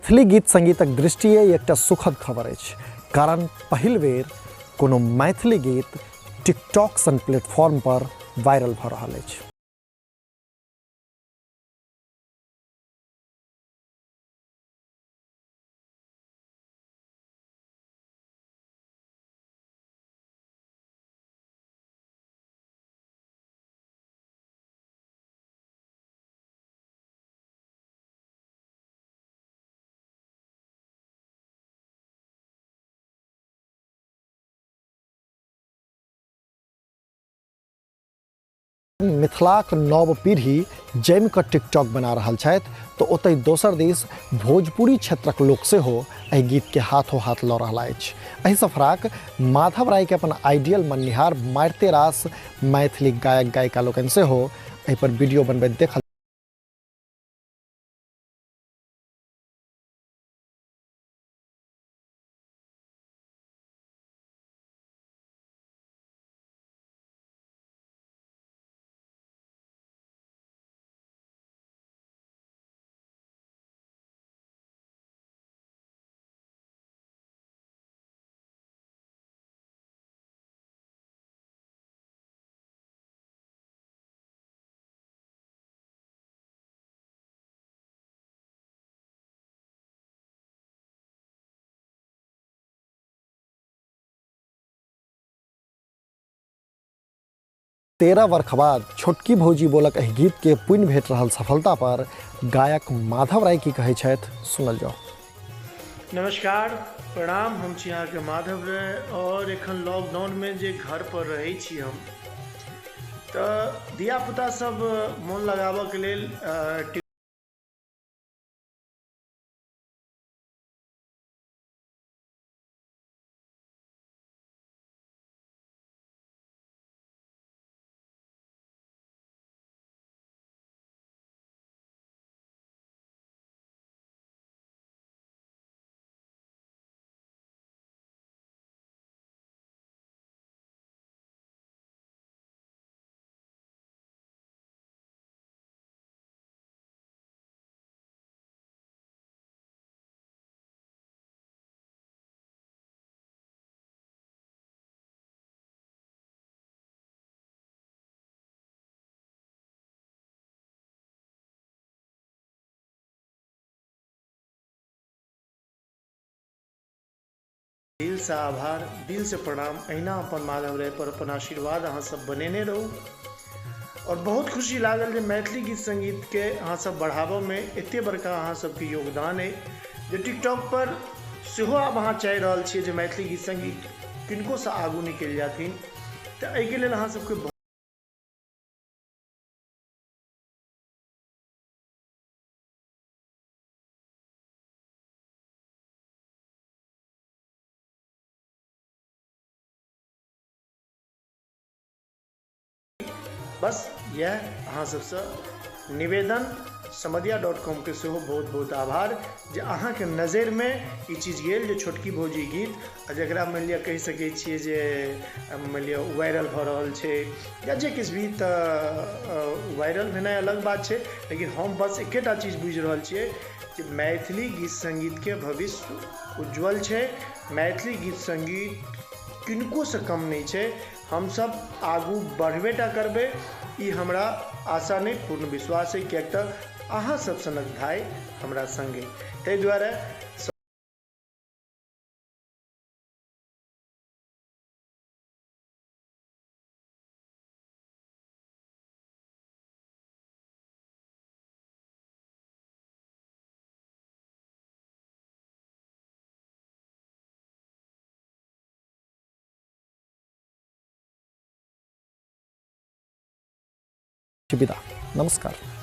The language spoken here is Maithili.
मैथिली गीत संगीतक दृष्टिए एकटा सुखद खबर अछि, कारण पहिल बेर कोनो मैथिली गीत टिकटॉक सन प्लेटफॉर्म पर वायरल भऽ रहल अछि। मिथिलाक नव पीढ़ी जमि कऽ टिकटॉक बना रहल छथि तऽ ओतहि दोसर दिस भोजपुरी क्षेत्रक लोक सेहो एहि गीतके हाथो हाथ लऽ रहला अछि। एहिसँ फराक माधव रायके अपन आइडियल मननिहार मारिते रास मैथिली गायक गायिका लोकनि सेहो एहि पर वीडियो बनबैत देखल 13 वर्ष बाद छोटकी भौजी बोलक एहि गीत के पुण्य भेट रहल सफलता पर गायक माधव राय की कहै छथि, सुनल जाओ। नमस्कार, प्रणाम। हम छी अहाँके माधव राय और एखन लॉकडाउनमे जे घर पर रहै छी हम, तऽ धियापुता सब मोन लगाबऽके लेल दिलसँ आभार, दिलसँ प्रणाम। अहिना अपन माधव राय पर अपन आशीर्वाद अहाँ सब बनेने रहू और बहुत खुशी लागल जे मैथिली गीत संगीतके अहाँ सब बढ़ाबऽमे एते बड़का अहाँ सबके योगदान अइ जे टिकटॉक पर सेहो आब अहाँ चाहि रहल छियै जे मैथिली गीत संगीत किनकोसँ आगू निकलि जाथिन, तऽ एहिके लेल अहाँ सबके बस इएह अहाँ सबसँ निवेदन। समदिया डॉट कॉमके सेहो बहुत बहुत आभार जे अहाँके नजरिमे ई चीज गेल जे छोटकी भौजी गीत आ जकरा मानि लिअ कहि सकै छियै जे मानि लिअ वायरल भऽ रहल छै या जे किछु भी, तऽ वायरल भेनाइ अलग बात छै, लेकिन हम बस एकेटा चीज बुझि रहल छियै जे मैथिली गीत संगीतके भविष्य उज्जवल छै। मैथिली गीत संगीत किनकोसँ कम नहि छै। हमसब आगू बढ़बे टा करबै, ई हमरा आशा नहि पूर्ण विश्वास अइ, किएक तऽ अहाँ सब सनक भाइ हमरा संग अइ, ताहि दुआरे विदा, नमस्कार।